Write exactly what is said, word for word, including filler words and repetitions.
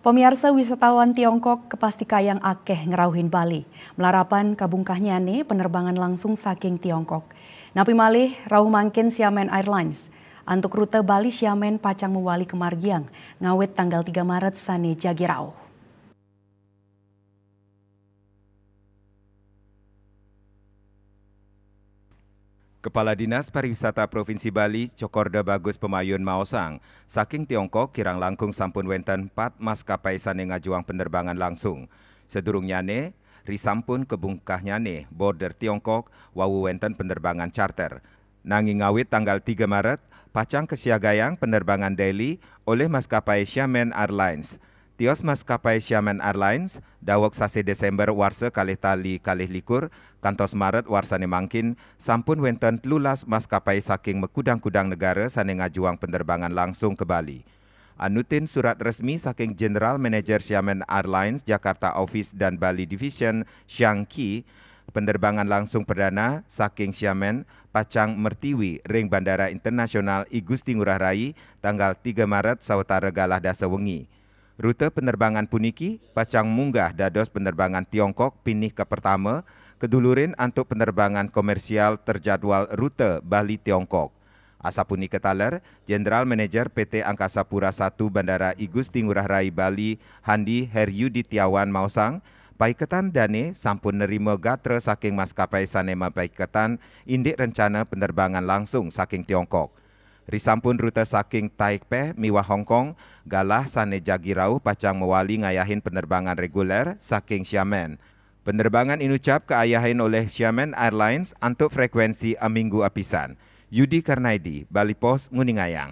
Pamiarsa, wisatawan Tiongkok kapasti kayang akeh ngrauhin Bali. Malarapan kabungkahnyane penerbangan langsung saking Tiongkok. Napi malih rauh mangkin Xiamen Airlines. Antuk rute Bali Xiamen pacang mawali kamargiang ngawit tanggal tiga Maret sane jagi rauh. Kepala Dinas Pariwisata Provinsi Bali, Cokorda Bagus Pemayun maosang, saking Tiongkok kirang langkung sampun wenten pat maskapai sane ngajuang penerbangan langsung. Sadurungnyane, risampun kabungkahnyane border Tiongkok wau wenten penerbangan charter. Nanging ngawit tanggal tiga Maret, pacang kasiagayang penerbangan daily oleh maskapai Xiamen Airlines. Tios maskapai Xiamen Airlines, daweg sasih Desember warsa kalih tali kalih likur kantos Maret warsane mangkin, sampun wenten telulas maskapai saking makudang-kudang negara sane ngajuang penerbangan langsung ke Bali. Anutin surat resmi saking General Manager Xiamen Airlines Jakarta Office dan Bali Division, Xiang Qi, penerbangan langsung perdana saking Xiamen pacang mertiwi ring Bandara Internasional I Gusti Ngurah Rai tanggal tiga Maret sawatara galah dasa wengi. Rute penerbangan puniki pacang munggah dados penerbangan Tiongkok pinih kapertama, kedulurin antuk penerbangan komersial terjadwal rute Bali Tiongkok. Asapunika taler, General Manager P T Angkasa Pura satu Bandara I Gusti Ngurah Rai Bali, Handi Heryudi Tiawan maosang, paiketan dane sampun nerima gatra saking maskapai sane mapaiketan indik rencana penerbangan langsung saking Tiongkok. Risampun rute saking Taipei miwah Hong Kong, galah sane jagi rauh pacang mawali ngayahin penerbangan reguler saking Xiamen. Penerbangan inucap kaayahin olih Xiamen Airlines antuk frekuensi aminggu apisan. Yudi Karnaidi, Bali Post, nguningayang.